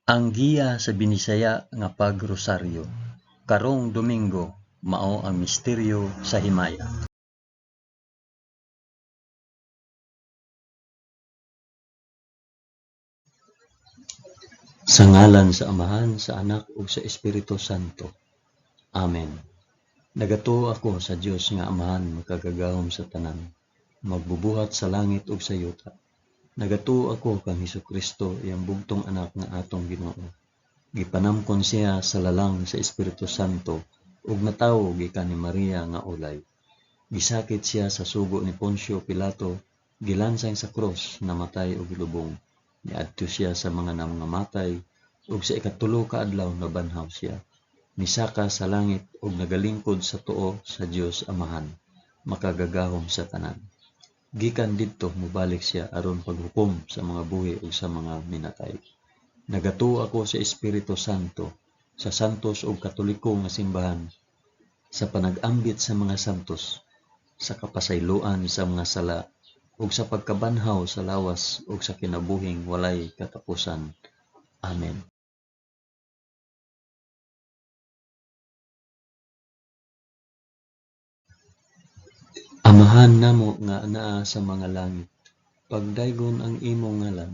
Ang giya sa Binisaya nga pagrosaryo karong Domingo mao ang misteryo sa himaya. Sa ngalan sa Amahan, sa Anak ug sa Espiritu Santo. Amen. Nagatuo ako sa Dios nga Amahan makagagahom sa tanan, magbubuhat sa langit ug sa yuta. Nagatuo ako kang Hesukristo, iyang bugtong anak nga atong Ginoo. Gipanamkon siya sa lalang sa Espiritu Santo ug natawo gikan ni Maria nga ulay. Gisakit siya sa sugo ni Poncio Pilato, gilansang sa krus, namatay ug gilubong. Niadto siya sa mga nangamatay ug sa ikatulo ka adlaw nabanhaw siya. Misaka sa langit ug nagalingkod sa tuo sa Dios Amahan, makagagahom sa tanan. Gikan didto mobalik siya aron paghukom sa mga buhi ug sa mga minatay. Nagatuo ako sa Espiritu Santo, sa santos ug katoliko nga simbahan, sa panag-ambit sa mga santos, sa kapasayloan sa mga sala, ug sa pagkabanhaw sa lawas ug sa kinabuhing walay katapusan. Amen. Amahan namo nga anaa sa mga langit, pagdaygon ang imong ngalan,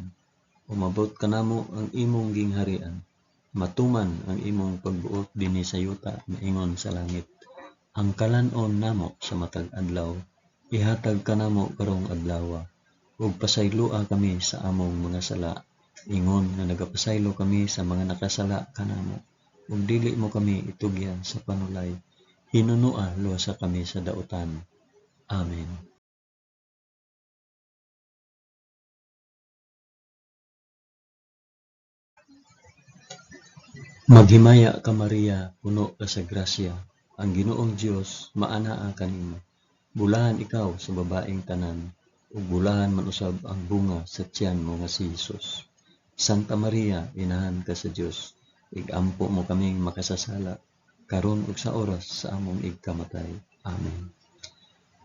umabot kanamo ang imong gingharian, matuman ang imong pagbuot dinhi sa yuta maingon sa langit. Ang kalan-on namo sa matag adlaw ihatag kanamo karong adlawa, ug pasayloa kami sa among mga sala, ingon nga nagapasaylo kami sa mga nakasala kanamo, ug dili mo kami itugyan sa panulay, hinunoa luwasa kami sa dautan. Amen. Maghimaya ka Maria, puno ka sa grasya, ang Ginoong Dios maanaa kanimo. Bulahan ikaw sa babaeng tanan, ug bulahan man usab ang bunga sa tiyan mo nga si Hesus. Santa Maria, inahan ka sa Dios, igampo mo kaming makasasala, karon ug sa oras sa among igkamatay. Amen.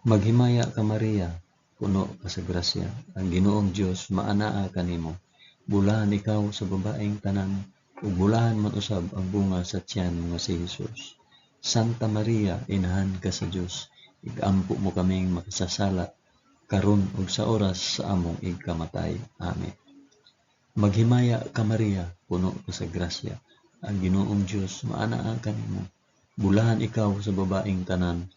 Maghimaya ka Maria, puno ka sa grasya, ang Ginoong Dios maanaa kanimo. Bulahan ikaw sa babaeng tanan, ug bulahan man usab ang bunga sa tiyan mo nga si Hesus. Santa Maria, inahan ka sa Dios, igampo mo kaming makasasala, karon ug sa oras sa among igkamatay. Amen. Maghimaya ka Maria, puno ka sa grasya, ang Ginoong Dios maanaa kanimo. Bulahan ikaw sa babaeng tanan,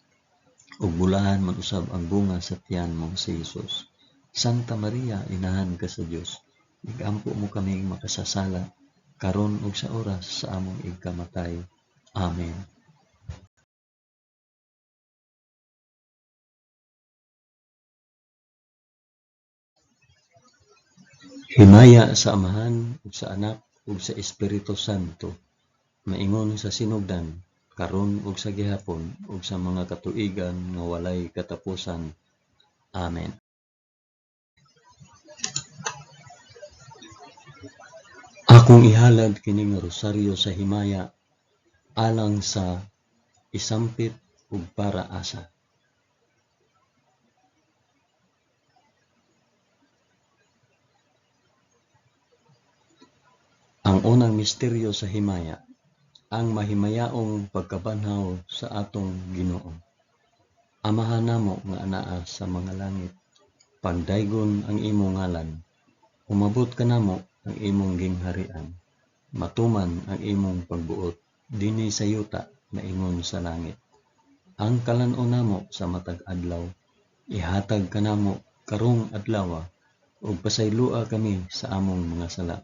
ug bulahan man usab ang bunga sa tiyan mo si Hesus. Santa Maria, inahan ka sa Dios, igampo mo kaming makasasala, karon ug sa oras sa among igkamatay. Amen. Himaya sa Amahan ug sa Anak ug sa Espiritu Santo, maingon sa sinugdan, karon ug sa gihapon ug sa mga katuigan nga walay katapusan. Amen. Akong ihalad kining rosaryo sa himaya alang sa isampit ug para asa. Ang unang misteryo sa himaya, ang mahimayaong pagkabanhaw sa atong Ginoo. Amahan namo nga anaa sa mga langit, pagdaygon ang imong ngalan, umabot kanamo ang imong gingharian, matuman ang imong pagbuot dinhi sa yuta maingon sa langit. Ang kalan-on namo sa matag adlaw, ihatag kanamo karong adlawa, ug pasayloa kami sa among mga sala,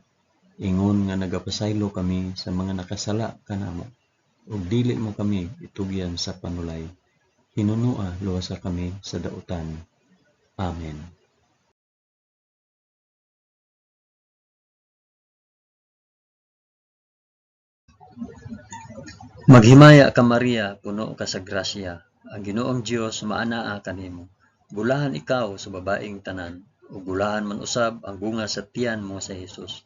ingon nga nagapasaylo kami sa mga nakasala kanamo, ug dili mo kami itugyan sa panulay, hinunoa luwasa kami sa dautan. Amen. Maghimaya ka Maria, puno ka sa grasya, ang Ginoong Dios maanaa kanimo. Bulahan ikaw sa babaeng tanan, ug bulahan man usab ang bunga sa tiyan mo sa Hesus.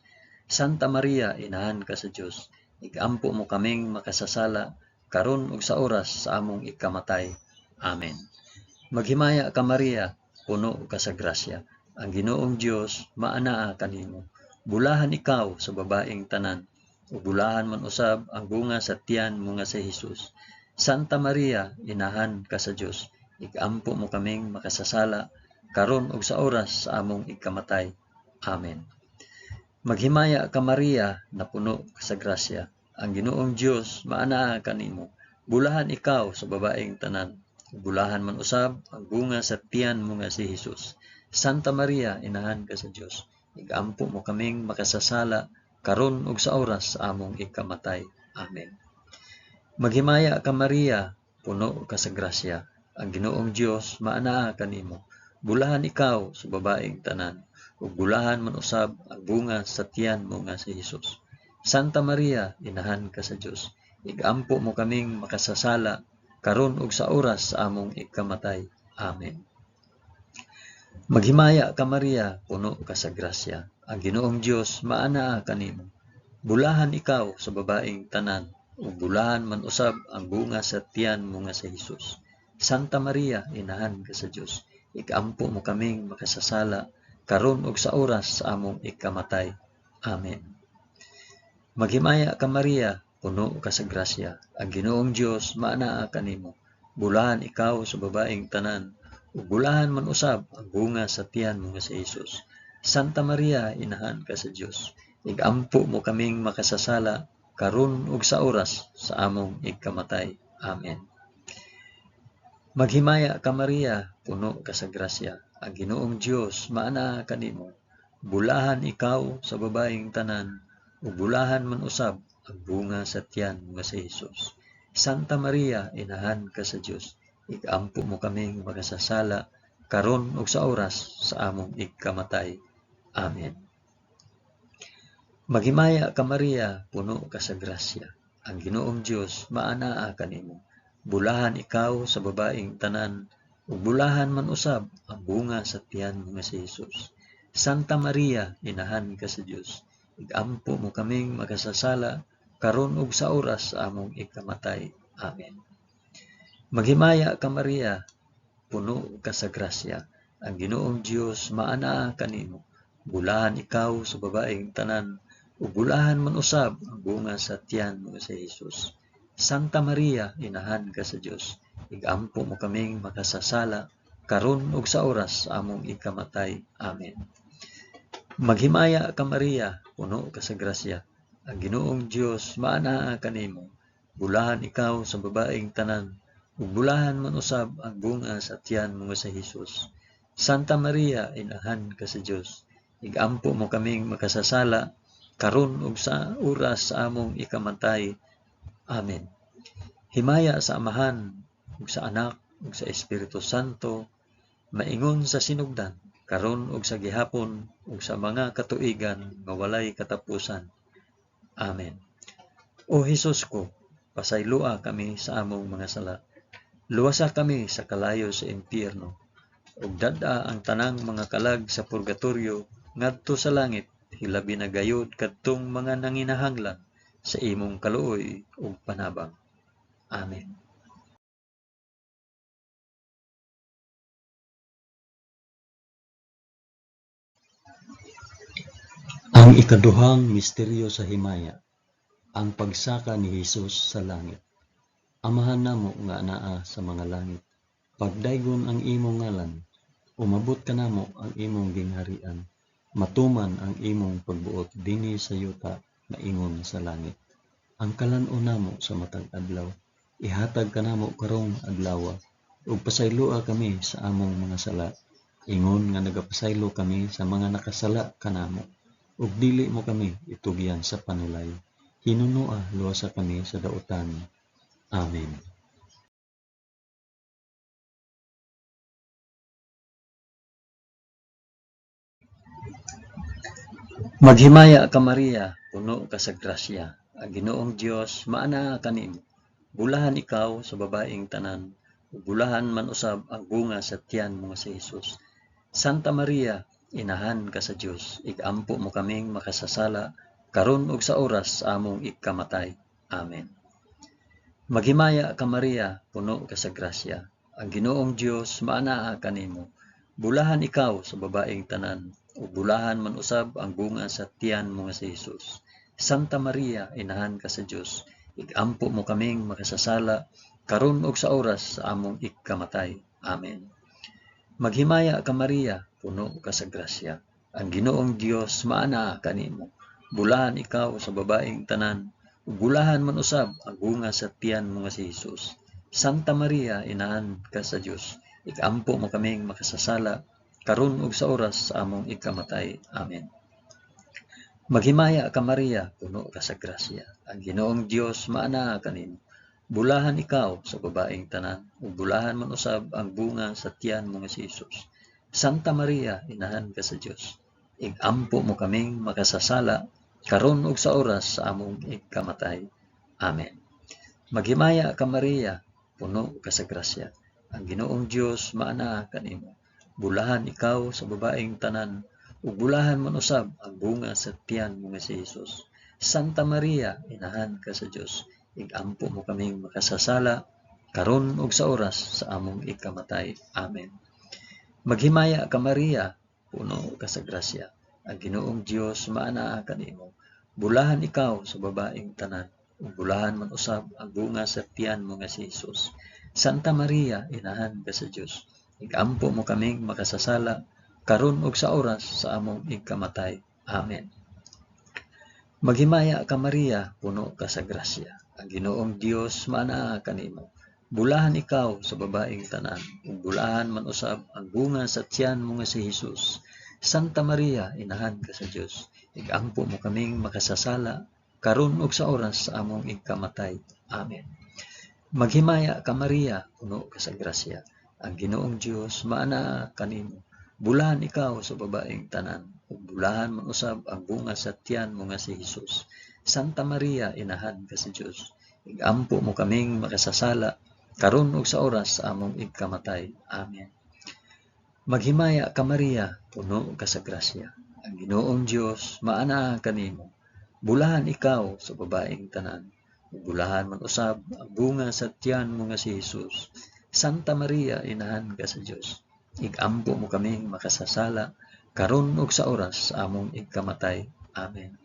Santa Maria, inahan ka sa Dios, igampo mo kaming makasasala, karon ug sa oras sa among ikamatay. Amen. Maghimaya ka Maria, puno ka sa grasya, ang Ginoong Dios maanaa kanimo. Bulahan ikaw sa babaeng tanan, ug bulahan man usab ang bunga sa tiyan mo nga si Hesus. Santa Maria, inahan ka sa Dios, igampo mo kaming makasasala, karon ug sa oras sa among ikamatay. Amen. Maghimaya ka Maria, napuno ka sa grasya. Ang Ginoong Dios maanaa kanimo. Bulahan ikaw sa babaeng tanan, ug bulahan man usab ang bunga sa tiyan mo nga si Hesus. Santa Maria, inahan ka sa Dios, igampo mo kaming makasasala, karon ug sa oras sa among ikamatay. Amen. Maghimaya ka Maria, puno ka sa grasya. Ang Ginoong Dios maanaa kanimo. Bulahan ikaw sa babaeng tanan, ug bulahan man usab ang bunga sa tiyan mo nga si Hesus. Santa Maria, inahan ka sa Dios, igampo mo kaming makasasala, karon ug sa oras sa among ikamatay. Amen. Maghimaya ka Maria, puno ka sa grasya. Ang Ginoong Dios maanaa kanimo. Bulahan ikaw sa babaeng tanan, ug bulahan man usab ang bunga sa tiyan mo nga si Hesus. Santa Maria, inahan ka sa Dios, igampo mo kaming makasasala, karon ug sa oras sa among ikamatay. Amen. Maghimaya ka Maria, puno ka sa grasya. Ang Ginoong Dios maanaa kanimo. Bulahan ikaw sa babaeng tanan, ug bulahan man usab ang bunga sa tiyan mo nga si Hesus. Santa Maria, inahan ka sa Dios, igampo mo kaming makasasala, karon ug sa oras sa among ikamatay. Amen. Maghimaya ka Maria, puno ka sa grasya. Ang Ginoong Dios maanaa kanimo. Bulahan ikaw sa babaeng tanan, ug bulahan man usab ang bunga sa tiyan mo nga si Hesus. Santa Maria, inahan ka sa Dios, igampo mo kaming makasasala, karon ug sa oras sa among ikamatay. Amen. Maghimaya ka Maria, puno ka sa grasya. Ang Ginoong Dios maanaa kanimo. Bulahan ikaw sa babaeng tanan, ug bulahan man usab ang bunga sa tiyan mo nga si Hesus. Santa Maria, inahan ka sa Dios, igampo mo kaming makasasala, karon ug sa oras sa among ikamatay. Amen. Maghimaya ka Maria, puno ka sa grasya. Ang Ginoong Dios maanaa kanimo. Bulahan ikaw sa babaeng tanan, ug bulahan man usab ang bunga sa tiyan mo nga si Hesus. Santa Maria, inahan ka sa Dios, igampo mo kaming makasasala, karon ug sa oras sa among ikamatay. Amen. Maghimaya ka Maria, puno ka sa grasya. Ang Ginoong Dios maanaa kanimo. Bulahan ikaw sa babaeng tanan, ug bulahan man usab ang bunga sa tiyan mo nga si Hesus. Santa Maria, inahan ka sa Dios, igampo mo kaming makasasala, karon ug sa oras sa among ikamatay. Amen. Himaya sa Amahan, ug sa Anak, ug sa Espiritu Santo, maingon sa sinugdan, karon ug sa gihapon, ug sa mga katuigan nga walay katapusan. Amen. O Hesus ko, pasayloa kami sa among mga sala. Luwasa kami sa kalayo sa impyerno, ug dad-a ang tanang mga kalag sa purgatorio ngadto sa langit, hilabi na gayod kadtong mga nanginahanglan sa imong kaluoy ug panabang. Amen. Ang ikaduhang misteryo sa himaya, ang pagsaka ni Hesus sa langit. Amahan namo nga anaa sa mga langit, pagdaygon ang imong ngalan, umabot kanamo ang imong gingharian, matuman ang imong pagbuot dinhi sa yuta maingon sa langit. Ang kalan-on namo sa matag adlaw, ihatag kanamo karong adlawa, ug pasayloa kami sa among mga sala, ingon nga nagapasaylo kami sa mga nakasala kanamo, ug dili mo kami itugyan sa panulay. Hinunoa luwasa kami sa dautan. Amen. Maghimaya ka Maria, puno ka sa grasya. Ang Ginoong Dios maanaa kanimo. Bulahan ikaw sa babaeng tanan, ug bulahan man usab ang bunga sa tiyan mo nga si Hesus. Santa Maria, inahan ka sa Dios, igampo mo kaming makasasala, karon ug sa oras sa among ikamatay. Amen. Maghimaya ka Maria, puno ka sa grasya. Ang Ginoong Dios maanaa kanimo. Bulahan ikaw sa babaeng tanan, ug bulahan man usab ang bunga sa tiyan mo nga si Hesus. Santa Maria, inahan ka sa Dios, igampo mo kaming makasasala, karon ug sa oras sa among ikamatay. Amen. Maghimaya ka Maria, puno ka sa grasya. Ang Ginoong Dios maanaa kanimo. Bulahan ikaw sa babaeng tanan, ug bulahan man usab ang bunga sa tiyan mo nga si Hesus. Santa Maria, inahan ka sa Dios, ikampo mo kaming makasasala, karon ug sa oras sa among ikamatay. Amen. Maghimaya ka Maria, puno ka sa grasya. Ang Ginoong Dios maanaa kanimo. Bulahan ikaw sa babaeng tanan, ug bulahan man usab ang bunga sa tiyan mo nga si Hesus. Santa Maria, inahan ka sa Dios, igampo mo kaming makasasala, karon ug sa oras sa among ikamatay. Amen. Maghimaya ka Maria, puno ka sa grasya. Ang Ginoong Dios maanaa kanimo. Bulahan ikaw sa babaeng tanan, ug bulahan man usab ang bunga sa tiyan mo nga si Hesus. Santa Maria, inahan ka sa Dios, igampo mo kaming makasasala, karon ug sa oras sa among ikamatay. Amen. Maghimaya ka Maria, puno ka sa grasya. Ang Ginoong Dios maanaa kanimo. Bulahan ikaw sa babaeng tanan, ug bulahan man usab ang bunga sa tiyan mo nga si Hesus. Santa Maria, inahan ka sa Dios, igampo mo kaming makasasala, karon ug sa oras sa among ikamatay. Amen. Maghimaya ka Maria, puno ka sa grasya. Ang Ginoong Dios maanaa kanimo. Bulahan ikaw sa babaeng tanan, ug bulahan man usab ang bunga sa tiyan mo nga si Hesus. Santa Maria, inahan ka sa Dios, igampo mo kaming makasasala, karon ug sa oras sa among ikamatay. Amen. Maghimaya ka Maria, puno ka sa grasya. Ang Ginoong Dios maanaa kanimo. Bulahan ikaw sa babaeng tanan, ug bulahan man usab ang bunga sa tiyan mo nga si Hesus. Santa Maria, inahan ka sa Dios, igampo mo kaming makasasala, karon ug sa oras sa among ikamatay. Amen. Maghimaya ka Maria, puno ka sa grasya. Ang Ginoong Dios maanaa kanimo. Bulahan ikaw sa babaeng tanan, ug bulahan man usab ang bunga sa tiyan mo nga si Hesus. Santa Maria, inahan ka sa Dios, igampo mo kaming makasasala, karon ug sa oras sa among ikamatay. Amen.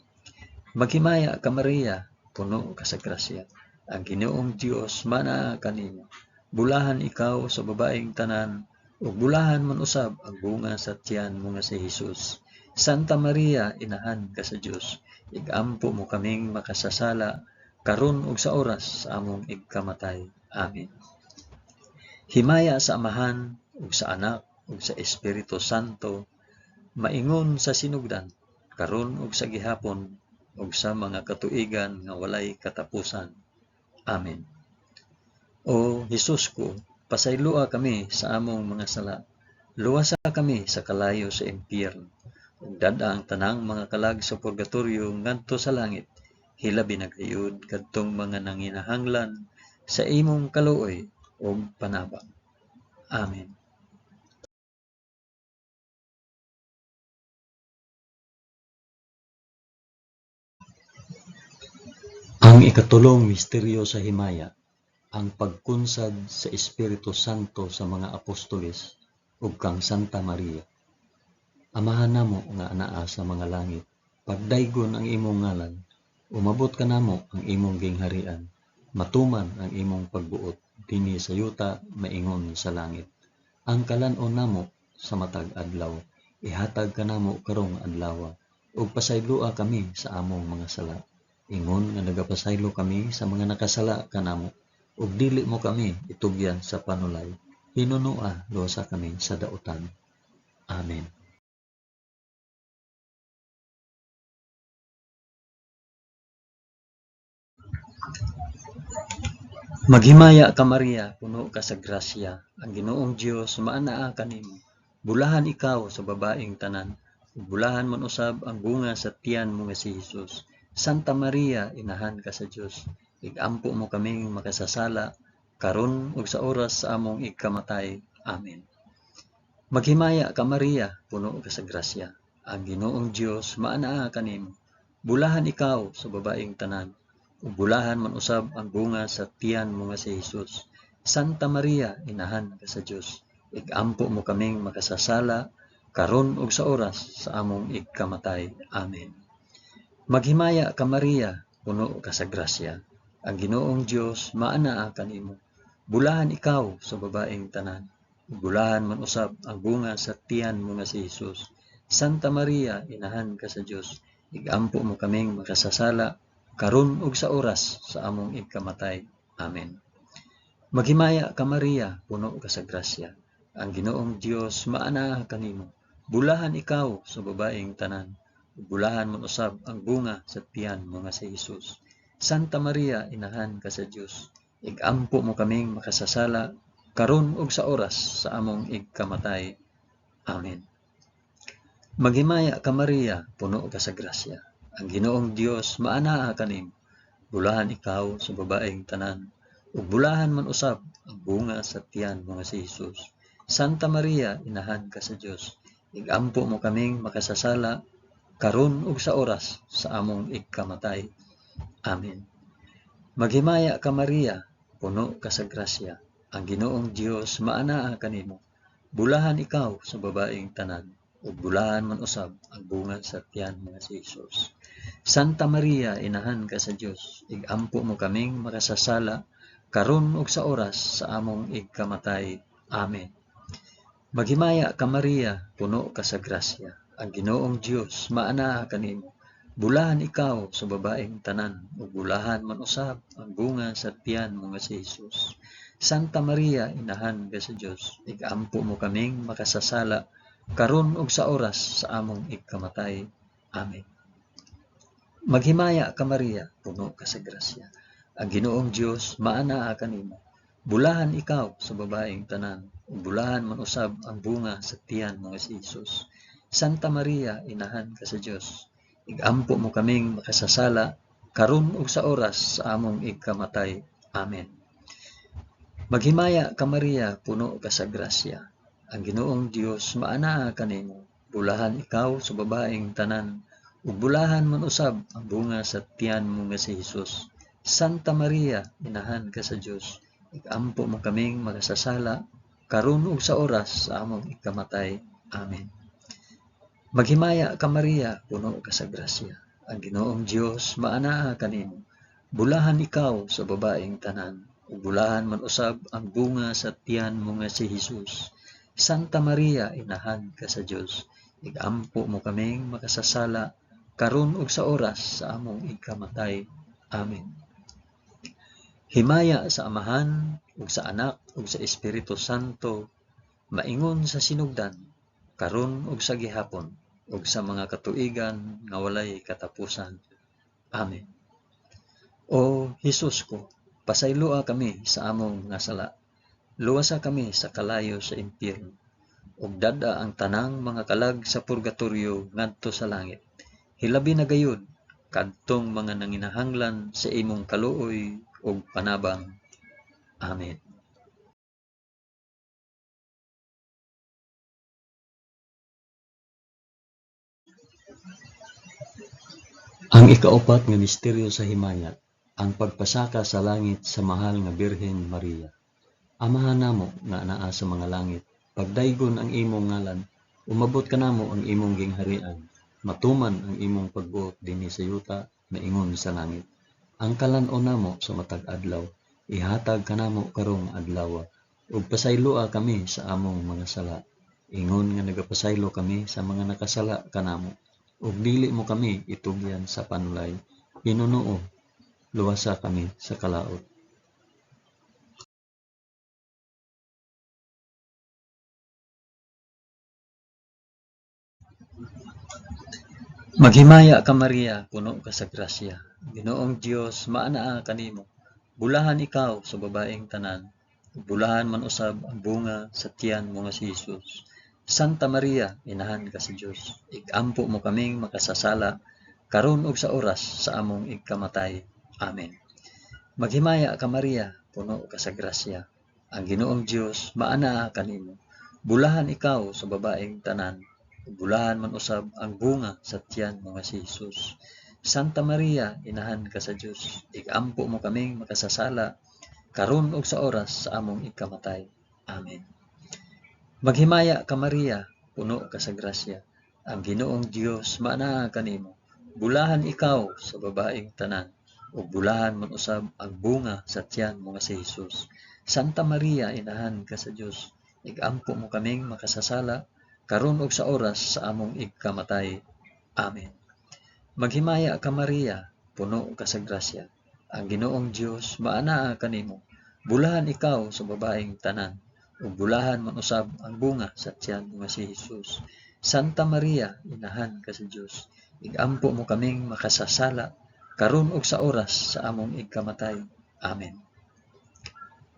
Maghimaya ka Maria, puno ka sa grasya. Ang Ginoong Dios maanaa kanimo. Bulahan ikaw sa babaeng tanan, ug bulahan man usab ang bunga sa tiyan mo nga si Hesus. Santa Maria, inahan ka sa Dios, igampo mo kaming makasasala, karon ug sa oras sa among ikamatay. Amen. Himaya sa Amahan, ug sa Anak, ug sa Espiritu Santo, maingon sa sinugdan, karon ug sa gihapon, ug sa mga katuigan nga walay katapusan. Amen. O Hesus ko, pasayloa kami sa among mga sala. Luwasa kami sa kalayo sa impyerno. Ug dad-a ang tanang mga kalag sa purgatorio ngadto sa langit. Hilabi na gayud kadtong mga nanginahanglan sa imong kaluoy ug panabang. Amen. Ang ikatulong misteryo sa himaya, ang pagkunsad sa Espiritu Santo sa mga apostoles ug kang Santa Maria. Amahan namo nga anaa sa mga langit, pagdaygon ang imong ngalan, umabot kanamo ang imong gingharian, matuman ang imong pagbuot dinhi sa yuta maingon sa langit. Ang kalan-on namo sa matag adlaw, ihatag kanamo karong adlaw, ug pasayloa kami sa among mga sala. Ingon nga nagapasaylo kami sa mga nakasala kanamo, ug dili mo kami itugyan sa panulay. Hinunua, luwasa kami sa dautan. Amen. Maghimaya ka Maria, puno ka sa grasya. Ang Ginoong Dios maanaa kanimo. Bulahan ikaw sa babaeng tanan, ug bulahan man usab ang bunga sa tiyan mo nga si Hesus. Santa Maria, inahan ka sa Dios, igampo mo kaming makasasala, karon ug sa oras sa among ikamatay. Amen. Maghimaya ka Maria, puno ka sa grasya. Ang Ginoong Dios maanaa kanimo. Bulahan ikaw sa babaeng tanan, ug bulahan man usab ang bunga sa tiyan mo nga si Hesus. Santa Maria, inahan ka sa Dios, igampo mo kaming makasasala, karon ug sa oras sa among igkamatay. Amen. Maghimaya ka Maria, puno ka sa grasya. Ang Ginoong Dios maanaa kanimo. Bulahan ikaw sa babaeng tanan. Bulahan man usab ang bunga sa tiyan mo nga si Hesus. Santa Maria, inahan ka sa Dios, igampo mo kaming makasasala karon ug sa oras sa among igkamatay. Amen. Maghimaya ka Maria, puno ka sa grasya. Ang Ginoong Dios maanaa kanimo. Bulahan ikaw sa babaeng tanan. Bulahan man usab ang bunga sa tiyan mo nga si Hesus. Santa Maria, inahan ka sa Dios, igampo mo kaming makasasala karon ug sa oras sa among igkamatay. Amen. Maghimaya ka Maria, puno ka sa grasya. Ang Ginoong Dios maanaa kanimo. Bulahan ikaw sa babaeng tanan, ug bulahan man usab ang bunga sa tiyan mo nga si Hesus. Santa Maria, inahan ka sa Dios, igampo mo kaming makasasala karon ug sa oras sa among igkamatay. Amen. Maghimaya ka Maria, puno ka sa grasya. Ang Ginoong Dios maanaa kanimo. Bulahan ikaw sa babaeng tanan, ug bulahan man usab ang bunga sa tiyan mo nga si Hesus. Santa Maria, inahan ka sa Dios, igampo mo kaming makasasala karon ug sa oras sa among igkamatay. Amen. Maghimaya ka Maria, puno ka sa grasya. Ang Ginoong Dios maanaa kanimo. Bulahan ikaw sa babaeng tanan, ug bulahan man usab ang bunga sa tiyan mo nga si Hesus. Santa Maria, inahan ka sa Dios, igampo mo kaming makasasala karon ug sa oras sa among igkamatay. Amen. Maghimaya ka Maria, puno ka sa grasya. Ang Ginoong Dios maanaa kanimo. Bulahan ikaw sa babaeng tanan, ug bulahan man usab ang bunga sa tiyan mo nga si Hesus. Santa Maria, inahan ka sa Dios, igampo mo kaming makasasala karon ug sa oras sa among igkamatay. Amen. Maghimaya ka Maria, puno ka sa grasya. Ang Ginoong Dios maanaa kanimo. Bulahan ikaw sa babaeng tanan, ug bulahan man usab ang bunga sa tiyan mo nga si Hesus. Santa Maria, inahan ka sa Dios, igampo mo kaming makasasala karon ug sa oras sa among igkamatay. Amen. Maghimaya ka Maria, puno ka sa grasya. Ang Ginoong Dios maanaa kanimo. Bulahan ikaw sa babaeng tanan, ug bulahan man usab ang bunga sa tiyan mo nga si Hesus. Santa Maria, inahan ka sa Dios, igampo mo kaming makasasala karon ug sa oras sa among igkamatay. Amen. Himaya sa Amahan ug sa Anak ug sa Espiritu Santo, maingon sa sinugdan, karon ug sa gihapon, ug sa mga katuigan nga walay katapusan. Amen. O Hesus ko, pasayloa kami sa among mga sala. Luwasa kami sa kalayo sa impyerno, ug dad-a ang tanang mga kalag sa purgatorio ngadto sa langit. Hilabi na gayud kadtong mga nanginahanglan sa imong kaluoy ug panabang. Amen. Ang ikaupat nga misteryo sa himaya, ang pagpasaka sa langit sa mahal nga Birhen Maria. Amahan namo nga anaa sa mga langit, pagdaygon ang imong ngalan, umabot kanamo ang imong gingharian, matuman ang imong pagbuot dinhi sa yuta maingon sa langit. Ang kalan-on namo sa matag adlaw, ihatag kanamo karong adlaw, ug pasayloa kami sa among mga sala, ingon nga nagapasaylo kami sa mga nakasala kanamo, ug dili mo kami itugyan sa panulay, hinunuo, luwasa kami sa kalaot. Maghimaya ka Maria, puno ka sa grasya. Ginoong Dios maanaa kanimo. Bulahan ikaw sa babaeng tanan, ug bulahan man usab ang bunga sa tiyan mo nga si Hesus. Santa Maria, inahan ka sa Dios, igampo mo kaming makasasala karon ug sa oras sa among igkamatay. Amen. Maghimaya ka Maria, puno ka sa grasya. Ang Ginoong Dios maanaa kanimo. Bulahan ikaw sa babaeng tanan, ug bulahan man usab ang bunga sa tiyan mo nga si Hesus. Santa Maria, inahan ka sa Dios, igampo mo kaming makasasala karon ug sa oras sa among ikamatay. Amen. Maghimaya ka Maria, puno ka sa grasya. Ang Ginoong Dios maanaa kanimo. Bulahan ikaw sa babaeng tanan, ug bulahan man usab ang bunga sa tiyan mo nga si Hesus. Santa Maria, inahan ka sa Dios, igampo mo kaming makasasala karon ug sa oras sa among igkamatay. Amen. Maghimaya ka Maria, puno ka sa grasya. Ang Ginoong Dios maanaa kanimo. Bulahan ikaw sa babaeng tanan, ug bulahan man usab ang bunga sa tiyan mo nga si Hesus. Santa Maria, inahan ka sa Dios, igampo mo kaming makasasala karon ug sa oras sa among igkamatay. Amen.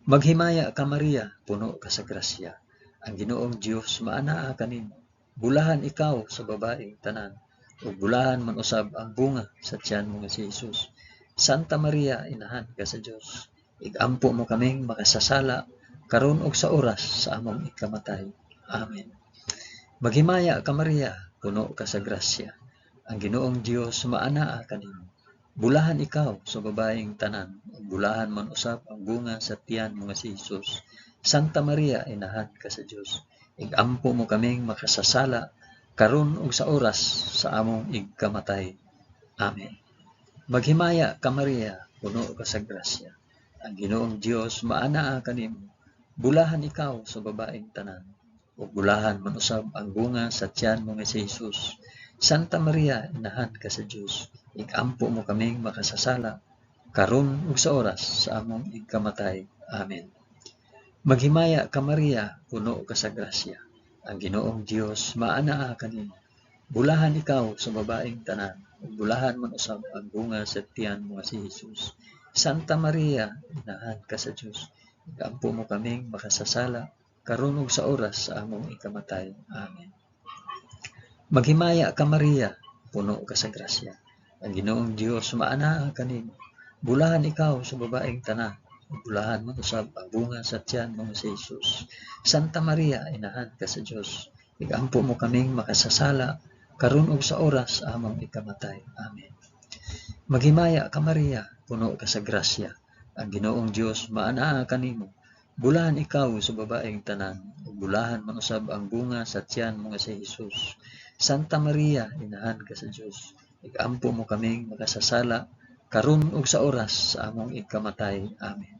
Maghimaya ka Maria, puno ka sa grasya. Ang Ginoong Dios maanaa kanimo. Bulahan ikaw sa babaeng tanan, ug bulahan man usab ang bunga sa tiyan mo nga si Hesus. Santa Maria, inahan ka sa Dios, igampo mo kaming makasasala karon ug sa oras sa among ikamatay. Amen. Maghimaya ka Maria, puno ka sa grasya. Ang Ginoong Dios maanaa kanimo. Bulahan ikaw sa babaeng tanan, ug bulahan man usab ang bunga sa tiyan mo nga si Hesus. Santa Maria, inahan ka sa Dios, igampo mo kaming makasasala karon ug sa oras sa among igkamatay. Amen. Maghimaya ka Maria, puno ka sa grasya. Ang Ginoong Dios maanaa kanimo. Bulahan ikaw sa babaeng tanan, ug bulahan man usab ang bunga sa tiyan mo nga si Hesus. Santa Maria, inahan ka sa Dios, igampo mo kaming makasasala karon ug sa oras sa among igkamatay. Amen. Maghimaya ka Maria, puno ka sa grasya. Ang Ginoong Dios maanaa kanimo. Bulahan ikaw sa babaeng tanan, ug bulahan man usab ang bunga sa tiyan mo nga si Hesus. Santa Maria, inahan ka sa Dios, igampo mo kaming makasasala karon ug sa oras sa among ikamatay. Amen. Maghimaya ka Maria, puno ka sa grasya. Ang Ginoong Dios maanaa kanimo. Bulahan ikaw sa babaeng tanan, ug bulahan man usab ang bunga sa tiyan mo nga si Hesus. Santa Maria, inahan ka sa Dios, igampo mo kaming makasasala karon ug sa oras sa among ikamatay. Amen. Maghimaya ka Maria, puno ka sa grasya. Ang Ginoong Dios maanaa kanimo. Bulahan ikaw sa babaeng tanan, ug bulahan man usab ang bunga sa tiyan mo nga si Hesus. Santa Maria, inahan ka sa Dios, igampo mo kaming makasasala karon ug sa oras sa among ikamatay. Amen.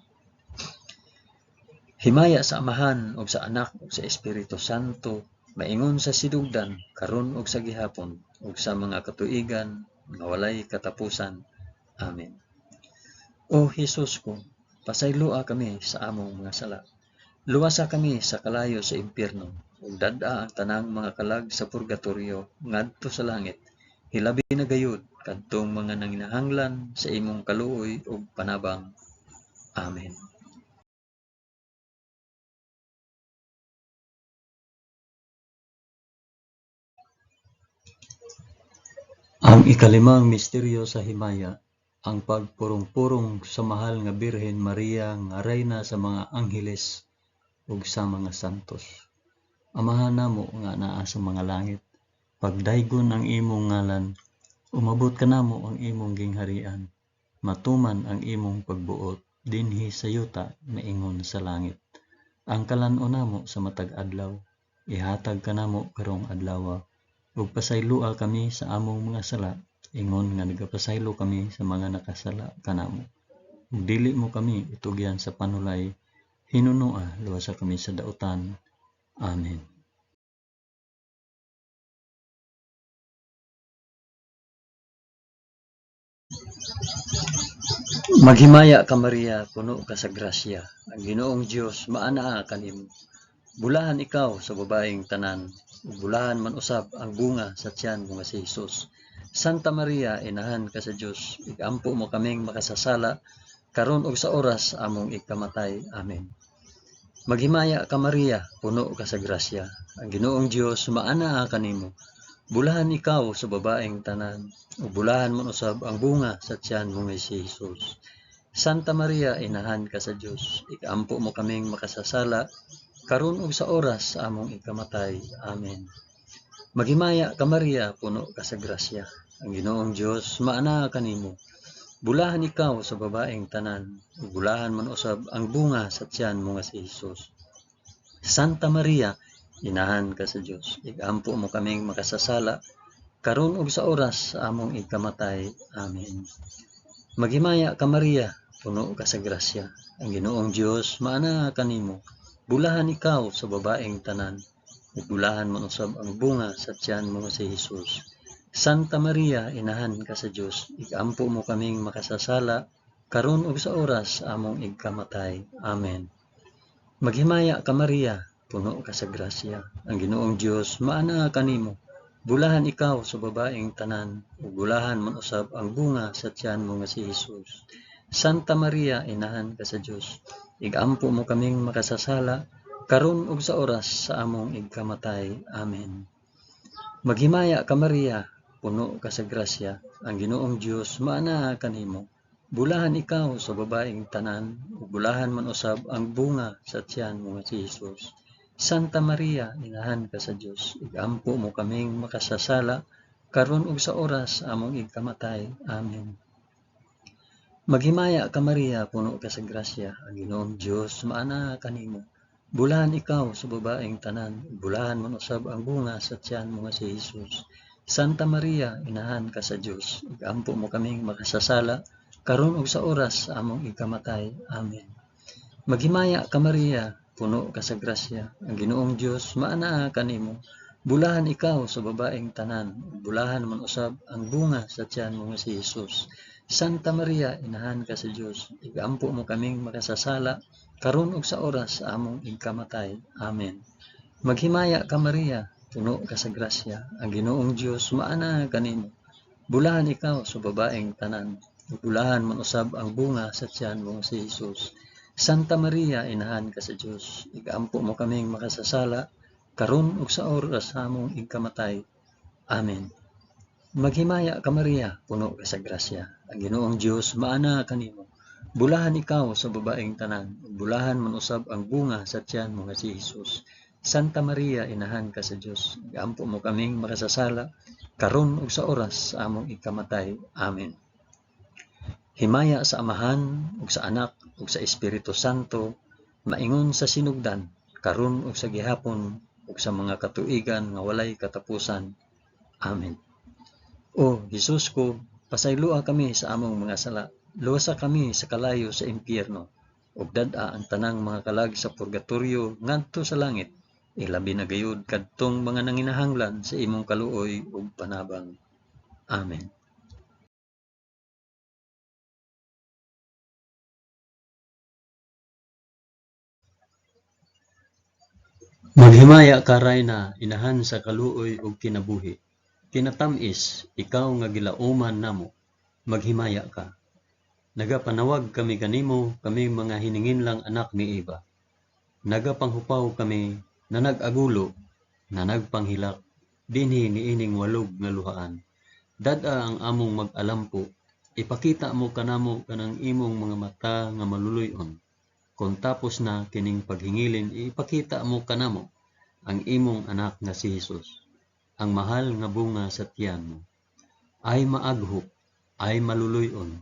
Himaya sa Amahan ug sa Anak ug sa Espiritu Santo, maingon sa sinugdan, karon ug sa gihapon, ug sa mga katuigan nga walay katapusan. Amen. O Hesus ko, pasayloa kami sa among mga sala. Luwasa kami sa kalayo sa impyerno, ug dad-a ang tanang mga kalag sa purgatorio ngadto sa langit. Hilabi na gayud kadtong mga nanginahanglan sa imong kaluoy ug panabang. Amen. Ang ikalimang misteryo sa himaya, ang pagpurong-purong sa mahal nga Birhen Maria nga rayna sa mga angheles ug sa mga santos. Amahan namo nga naa sa mga langit, pagdaygon ang imong ngalan, umabot kanamo ang imong gingharian, matuman ang imong pagbuot dinhi sa yuta maingon sa langit. Ang kalan-on namo sa matag adlaw, ihatag kanamo karong adlaw, ug pasayloa kami sa among mga sala, ingon nga nagapasaylo kami sa mga nakasala kanamo. Ug dili mo kami itugyan sa panulay, hinunoa luwasa kami sa dautan. Amen. Maghimaya ka Maria, puno ka sa grasya. Ang Ginoong Dios maanaa kanimo. Bulahan ikaw sa babaeng tanan, ug bulahan man usab ang bunga sa tiyan mo nga si Hesus. Santa Maria, inahan ka sa Dios, igampo mo kaming makasasala karon ug sa oras sa among ikamatay. Amen. Maghimaya ka Maria, puno ka sa grasya. Ang Ginoong Dios maanaa kanimo. Bulahan ikaw sa babaeng tanan, ug bulahan man usab ang bunga sa tiyan mo nga si Hesus. Santa Maria, inahan ka sa Dios, ikampo mo kaming makasasala karon ug sa oras sa among ikamatay. Amen. Maghimaya ka Maria, puno ka sa grasya. Ang Ginoong Dios maanaa kanimo. Bulahan ikaw sa babaeng tanan, ug bulahan man usab ang bunga sa tiyan mo nga si Hesus. Santa Maria, Inahan ka sa Dios, igampo mo kaming makasasala, karon ug sa oras sa among ikamatay. Amen. Maghimaya ka Maria, puno ka sa grasya, ang Ginoong Dios maanaa kanimo. Bulahan ikaw sa babaeng tanan, ug bulahan man usab ang bunga sa tiyan mo nga si Hesus. Santa Maria, inahan ka sa Dios, igampo mo kaming makasasala, karon ug sa oras sa among ikamatay. Amen. Maghimaya ka Maria, puno ka sa grasya, ang Ginoong Dios maanaa kanimo. Bulahan ikaw sa babaeng tanan, ug bulahan man usab ang bunga sa tiyan mo nga si Hesus. Santa Maria, inahan ka sa Dios, igampo mo kaming makasasala, karon ug sa oras sa among ikamatay. Amen. Maghimaya ka Maria, puno ka sa grasya, ang Ginoong Dios maanaa kanimo. Bulahan ikaw sa babaeng tanan, ug bulahan man usab ang bunga sa tiyan mo nga si Hesus. Santa Maria, inahan ka sa Dios, igampo mo kaming makasasala, karon ug sa oras sa among ikamatay. Amen. Maghimaya ka Maria, puno ka sa grasya, ang Ginoong Dios maanaa kanimo. Bulahan ikaw sa babaeng tanan, ug bulahan man usab ang bunga sa tiyan mo nga si Hesus. Santa Maria, inahan ka sa Dios, igampo mo kaming makasasala, karon ug sa oras sa among ikamatay. Amen. Maghimaya ka Maria, puno ka sa grasya, ang Ginoong Dios maanaa kanimo. Bulahan ikaw sa babaeng tanan, ug bulahan man usab ang bunga sa tiyan mo nga si Hesus. Santa Maria, inahan ka sa Dios, igampo mo kaming makasasala, karon ug sa oras sa among ikamatay. Amen. Maghimaya ka Maria, puno ka sa grasya, ang Ginoong Dios maanaa kanimo. Bulahan ikaw sa babaeng tanan, ug bulahan man usab ang bunga sa tiyan mo nga si Hesus. Santa Maria, inahan ka sa Dios, igampo mo kaming makasasala, karon ug sa oras sa among ikamatay. Amen. Maghimaya ka Maria, puno ka sa grasya, ang Ginoong Dios maanaa kanimo. Bulahan ikaw sa babaeng tanan, ug bulahan man usab ang bunga sa tiyan mo nga si Hesus. Santa Maria, inahan ka sa Dios, igampo mo kaming makasasala, karon ug sa oras sa among ikamatay. Amen. Himaya sa Amahan ug sa Anak ug sa Espiritu Santo, maingon sa sinugdan, karon ug sa gihapon ug sa mga katuigan nga walay katapusan. Amen. O Hesus ko, pasayloa kami sa among mga sala, luwasa kami sa kalayo sa impyerno, ug dad-a ang tanang mga kalag sa purgatorio ngadto sa langit, ilabi na gayud kadtong mga nanginahanglan sa imong kaluoy ug panabang. Amen. Maghimaya ka Rayna, inahan sa kaluoy ug kinabuhi. Kinatam-is, ikaw nga gilauman namo, maghimaya ka. Nagapanawag kami kanimo, kaming mga hininginlang anak ni Eva. Nagapanghupaw kami, na nag-agulo, na nagpanghilak, dinhi niining walog nga luhaan. Dad-a ang among mag-alampo, ipakita mo kanamo kanang imong mga mata nga maluluy-on. Kon tapos na kining paghingilin, ipakita mo kanamo ang imong anak nga si Hesus, ang mahal nga bunga sa tiyan mo. Ay maaghop, ay maluluy-on,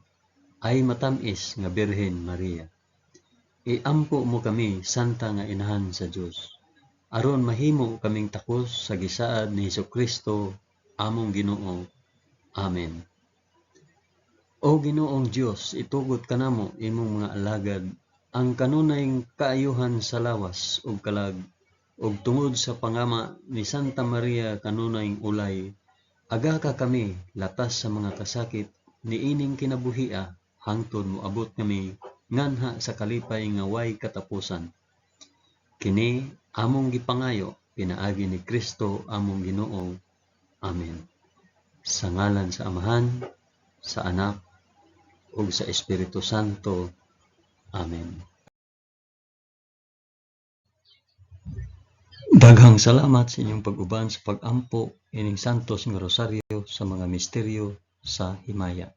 ay matam-is nga Birhen Maria. Iampo mo kami, Santa nga Inahan sa Dios, aron mahimo kaming takos sa gisaad ni Hesukristo among Ginoo. Amen. O Ginoong Dios, itugot kanamo imong mga alagad ang kanunay kaayuhan sa lawas ug kalag, ug tungod sa pangama ni Santa Maria kanunay ulay, agaka kami latas sa mga kasakit niining kinabuhia hangtod moabot kami nganha sa kalipay nga way katapusan. Kini among gipangayo pinaagi ni Kristo among Ginoo. Amen. Sa ngalan sa Amahan, sa Anak, ug sa Espiritu Santo. Amen. Daghang salamat sa inyong pag-uban sa pag-ampo ining Santos nga Rosaryo sa mga misteryo sa himaya.